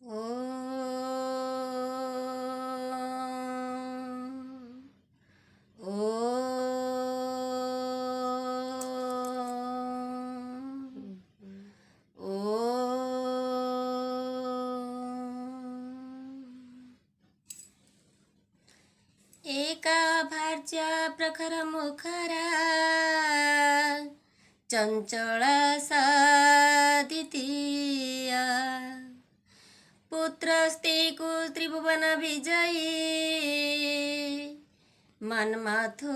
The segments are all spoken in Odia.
ଓଁ ଓଁ ଓଁ। ଏକା ଭାର୍ଯ୍ୟା ପ୍ରଖର ମୁଖରା ଚଞ୍ଚଳା ସା ଦ୍ୱିତୀୟା, ପୁତ୍ରସ୍ତିକୁ ତ୍ରିଭୁବନ ବିଜୟୀ ମନ୍ମଥୋ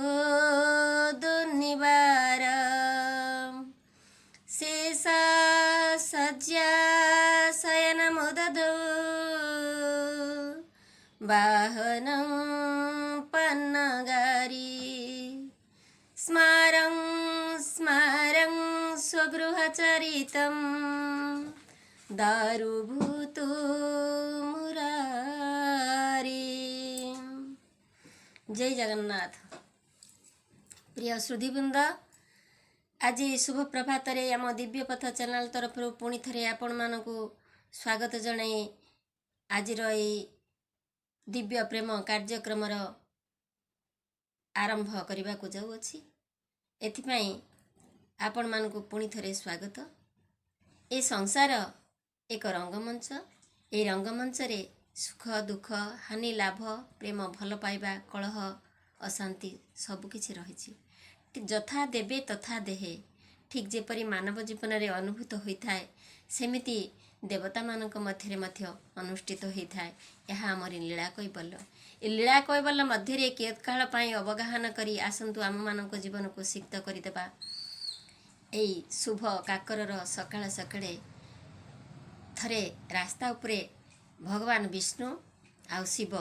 ଦୁର୍ନିବାର, ଶେଷା ଶଯ୍ୟା ଶୟନ ମୁଦଧौ ବାହନଂ ପନ୍ନଗାରୀ, ସ୍ମାରଂ ସ୍ମାରଂ ସ୍ୱଗୃହଚରିତಂ ଦାରୁଭୂତୁ ମୁରାରୀ। ଜୟ ଜଗନ୍ନାଥ। ପ୍ରିୟ ଶ୍ରୁତିବୃନ୍ଦ, ଆଜି ଶୁଭ ପ୍ରଭାତରେ ଆମ ଦିବ୍ୟପଥ ଚ୍ୟାନେଲ ତରଫରୁ ପୁଣି ଥରେ ଆପଣମାନଙ୍କୁ ସ୍ୱାଗତ ଜଣାଇ ଆଜିର ଏଇ ଦିବ୍ୟ ପ୍ରେମ କାର୍ଯ୍ୟକ୍ରମର ଆରମ୍ଭ କରିବାକୁ ଯାଉଅଛି। ଏଥିପାଇଁ ଆପଣମାନଙ୍କୁ ପୁଣି ଥରେ ସ୍ୱାଗତ। ଏ ସଂସାର ଏକ ରଙ୍ଗମଞ୍ଚ। ଏହି ରଙ୍ଗମଞ୍ଚରେ ସୁଖ ଦୁଃଖ, ହାନି ଲାଭ, ପ୍ରେମ ଭଲ ପାଇବା, କଳହ ଅଶାନ୍ତି ସବୁକିଛି ରହିଛି। ଯଥା ଦେବେ ତଥା ଦେହେ। ଠିକ୍ ଯେପରି ମାନବ ଜୀବନରେ ଅନୁଭୂତ ହୋଇଥାଏ, ସେମିତି ଦେବତାମାନଙ୍କ ମଧ୍ୟରେ ମଧ୍ୟ ଅନୁଷ୍ଠିତ ହୋଇଥାଏ। ଏହା ଆମରି ଲୀଳା କୈବଲ୍ୟ। ଏ ଲୀଳା କୈବଲ୍ୟ ମଧ୍ୟରେ କିୟତ୍କାଳ ପାଇଁ ଅବଗାହନ କରି ଆସନ୍ତୁ ଆମମାନଙ୍କ ଜୀବନକୁ ସିକ୍ତ କରିଦେବା। ଏଇ ଶୁଭ କାକରର ସକାଳେ ସକାଳେ ଥରେ ରାସ୍ତା ଉପରେ ଭଗବାନ ବିଷ୍ଣୁ ଆଉ ଶିବ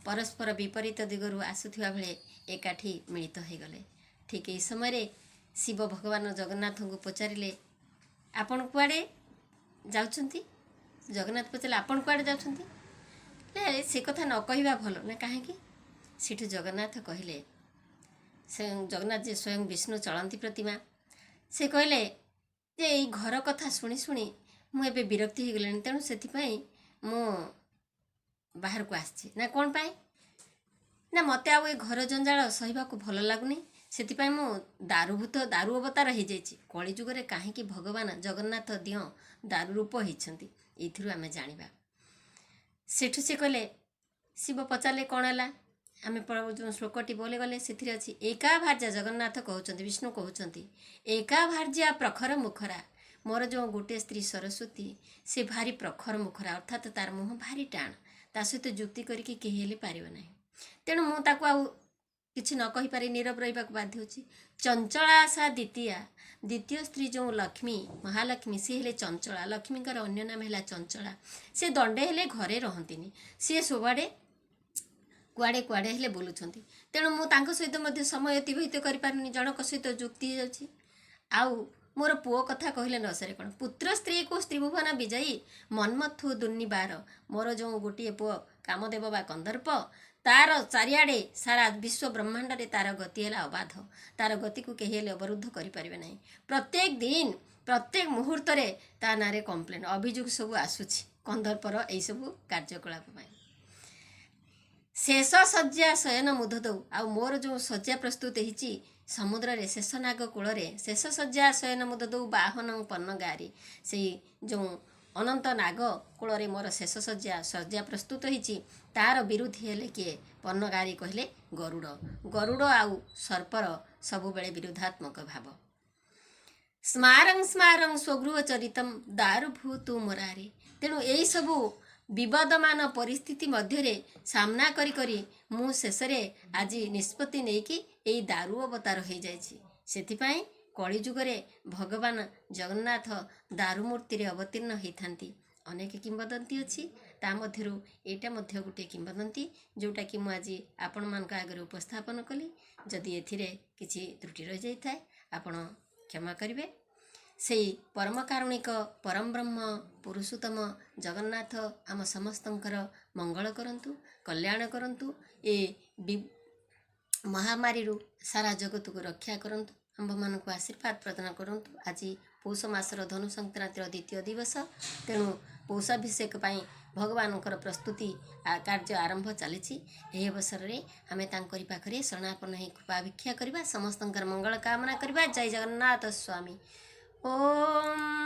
ପରସ୍ପର ବିପରୀତ ଦିଗରୁ ଆସୁଥିବା ବେଳେ ଏକାଠି ମିଳିତ ହୋଇଗଲେ। ଠିକ୍ ଏହି ସମୟରେ ଶିବ ଭଗବାନ ଜଗନ୍ନାଥଙ୍କୁ ପଚାରିଲେ, ଆପଣ କୁଆଡ଼େ ଯାଉଛନ୍ତି? ଜଗନ୍ନାଥ ପଚାରିଲେ, ଆପଣ କୁଆଡ଼େ ଯାଉଛନ୍ତି? ସେ କଥା ନ କହିବା ଭଲ ନା କାହିଁକି? ସେଠୁ ଜଗନ୍ନାଥ କହିଲେ, ସେ ଜଗନ୍ନାଥ ଯେ ସ୍ୱୟଂ ବିଷ୍ଣୁ ଚଳନ୍ତି ପ୍ରତିମା, ସେ କହିଲେ ଯେ ଏଇ ଘର କଥା ଶୁଣି ଶୁଣି ମୁଁ ଏବେ ବିରକ୍ତି ହେଇଗଲିଣି, ତେଣୁ ସେଥିପାଇଁ ମୁଁ ବାହାରକୁ ଆସିଛି। ନା କ'ଣ ପାଇଁ? ନା ମୋତେ ଆଉ ଏ ଘର ଜଞ୍ଜାଳ ସହିବାକୁ ଭଲ ଲାଗୁନି, ସେଥିପାଇଁ ମୁଁ ଦାରୁଭୂତ ଦାରୁ ଅବତାର ହେଇଯାଇଛି। କଳିଯୁଗରେ କାହିଁକି ଭଗବାନ ଜଗନ୍ନାଥ ଦିଅଁ ଦାରୁ ରୂପ ହେଇଛନ୍ତି, ଏଇଥିରୁ ଆମେ ଜାଣିବା। ସେଠୁ ସେ କହିଲେ, ଶିବ ପଚାରିଲେ କ'ଣ ହେଲା? ଆମେ ଯେଉଁ ଶ୍ଲୋକଟି ବୋଲି ଗଲେ ସେଥିରେ ଅଛି ଏକା ଭାର୍ଯ୍ୟା, ଜଗନ୍ନାଥ କହୁଛନ୍ତି, ବିଷ୍ଣୁ କହୁଛନ୍ତି, ଏକା ଭାର୍ଯ୍ୟା ପ୍ରଖର ମୁଖରା। ମୋର ଯେଉଁ ଗୋଟିଏ ସ୍ତ୍ରୀ ସରସ୍ୱତୀ, ସେ ଭାରି ପ୍ରଖର ମୁଖରା, ଅର୍ଥାତ୍ ତାର ମୁହଁ ଭାରି ଟାଣ, ତା ସହିତ ଯୁକ୍ତି କରିକି କେହି ହେଲେ ପାରିବ ନାହିଁ। ତେଣୁ ମୁଁ ତାକୁ ଆଉ କିଛି ନ କହିପାରି ନୀରବ ରହିବାକୁ ବାଧ୍ୟ ହେଉଛି। ଚଞ୍ଚଳା ଆଶା ଦ୍ୱିତୀୟା, ଦ୍ୱିତୀୟ ସ୍ତ୍ରୀ ଯେଉଁ ଲକ୍ଷ୍ମୀ, ମହାଲକ୍ଷ୍ମୀ, ସିଏ ହେଲେ ଚଞ୍ଚଳା। ଲକ୍ଷ୍ମୀଙ୍କର ଅନ୍ୟ ନାମ ହେଲା ଚଞ୍ଚଳା। ସେ ଦଣ୍ଡେ ହେଲେ ଘରେ ରହନ୍ତିନି, ସିଏ ସବୁଆଡ଼େ କୁଆଡ଼େ କୁଆଡ଼େ ହେଲେ ବୁଲୁଛନ୍ତି। ତେଣୁ ମୁଁ ତାଙ୍କ ସହିତ ମଧ୍ୟ ସମୟ ଅତିବାହିତ କରିପାରୁନି, ଜଣଙ୍କ ସହିତ ଯୁକ୍ତି ହେଇଯାଉଛି। ଆଉ ମୋର ପୁଅ କଥା କହିଲେ ନ ସରେ କ'ଣ, ପୁତ୍ର ସ୍ତ୍ରୀକୁ ସ୍ତ୍ରୀଭୁବନ ବିଜୟୀ ମନ୍ମଥୁ ଦୁର୍ନିବାର। ମୋର ଯେଉଁ ଗୋଟିଏ ପୁଅ କାମଦେବ ବା କନ୍ଦର୍ପ, ତାର ଚାରିଆଡ଼େ ସାରା ବିଶ୍ୱ ବ୍ରହ୍ମାଣ୍ଡରେ ତାର ଗତି ହେଲା ଅବାଧ, ତାର ଗତିକୁ କେହି ହେଲେ ଅବରୁଦ୍ଧ କରିପାରିବେ ନାହିଁ। ପ୍ରତ୍ୟେକ ଦିନ ପ୍ରତ୍ୟେକ ମୁହୂର୍ତ୍ତରେ ତା ନାଁରେ କମ୍ପ୍ଲେନ୍ ଅଭିଯୋଗ ସବୁ ଆସୁଛି କନ୍ଦର୍ପର ଏଇସବୁ କାର୍ଯ୍ୟକଳାପ ପାଇଁ। ଶେଷ ଶଯ୍ୟା ଶୟନ ମୁଧ ଦଉ, ଆଉ ମୋର ଯେଉଁ ଶଯ୍ୟା ପ୍ରସ୍ତୁତ ହେଇଛି ସମୁଦ୍ରରେ ଶେଷନାଗ କୂଳରେ, ଶେଷ ଶଯ୍ୟା ଶୟନ ମୁଧ ଦଉ ବାହନ ପନ୍ନଗାରୀ, ସେଇ ଯେଉଁ ଅନନ୍ତ ନାଗ କୂଳରେ ମୋର ଶେଷ ଶଯ୍ୟା ପ୍ରସ୍ତୁତ ହେଇଛି, ତାର ବିରୋଧୀ ହେଲେ କିଏ? ପନ୍ନଗାରୀ କହିଲେ ଗରୁଡ଼। ଗରୁଡ଼ ଆଉ ସର୍ପର ସବୁବେଳେ ବିରୋଧାତ୍ମକ ଭାବ। ସ୍ମାରଂ ସ୍ମାରଂ ସ୍ୱଗୃହ ଚରିତಂ ଦାରୁଭୂତୁ ମୁରାରୀ। ତେଣୁ ଏଇସବୁ ବିବାଦମାନ ପରିସ୍ଥିତି ମଧ୍ୟରେ ସାମ୍ନା କରି କରି ମୁଁ ଶେଷରେ ଆଜି ନିଷ୍ପତ୍ତି ନେଇକି ଏଇ ଦାରୁ ଅବତାର ହେଇଯାଇଛି। ସେଥିପାଇଁ କଳିଯୁଗରେ ଭଗବାନ ଜଗନ୍ନାଥ ଦାରୁମୂର୍ତ୍ତିରେ ଅବତୀର୍ଣ୍ଣ ହେଇଥାନ୍ତି। ଅନେକ କିମ୍ବଦନ୍ତୀ ଅଛି, ତା ମଧ୍ୟରୁ ଏଇଟା ମଧ୍ୟ ଗୋଟିଏ କିମ୍ବଦନ୍ତୀ, ଯେଉଁଟାକି ମୁଁ ଆଜି ଆପଣମାନଙ୍କ ଆଗରେ ଉପସ୍ଥାପନ କଲି। ଯଦି ଏଥିରେ କିଛି ତ୍ରୁଟି ରହିଯାଇଥାଏ ଆପଣ କ୍ଷମା କରିବେ। ସେଇ ପରମ କାରୁଣିକ ପରମ ବ୍ରହ୍ମ ପୁରୁଷୋତ୍ତମ ଜଗନ୍ନାଥ ଆମ ସମସ୍ତଙ୍କର ମଙ୍ଗଳ କରନ୍ତୁ, କଲ୍ୟାଣ କରନ୍ତୁ, ଏ ମହାମାରୀରୁ ସାରା ଜଗତକୁ ରକ୍ଷା କରନ୍ତୁ, ଆମ୍ଭମାନଙ୍କୁ ଆଶୀର୍ବାଦ ପ୍ରଦାନ କରନ୍ତୁ। ଆଜି ପୌଷ ମାସର ଧନୁ ସଂକ୍ରାନ୍ତିର ଦ୍ୱିତୀୟ ଦିବସ, ତେଣୁ ପୌଷାଭିଷେକ ପାଇଁ ଭଗବାନଙ୍କର ପ୍ରସ୍ତୁତି କାର୍ଯ୍ୟ ଆରମ୍ଭ ଚାଲିଛି। ଏହି ଅବସରରେ ଆମେ ତାଙ୍କରି ପାଖରେ ଶରଣାପନ୍ନ ହେଇ କୃପା ଭିକ୍ଷା କରିବା, ସମସ୍ତଙ୍କର ମଙ୍ଗଳ କାମନା କରିବା। ଜୟ ଜଗନ୍ନାଥ ସ୍ୱାମୀ। ଓମ୍।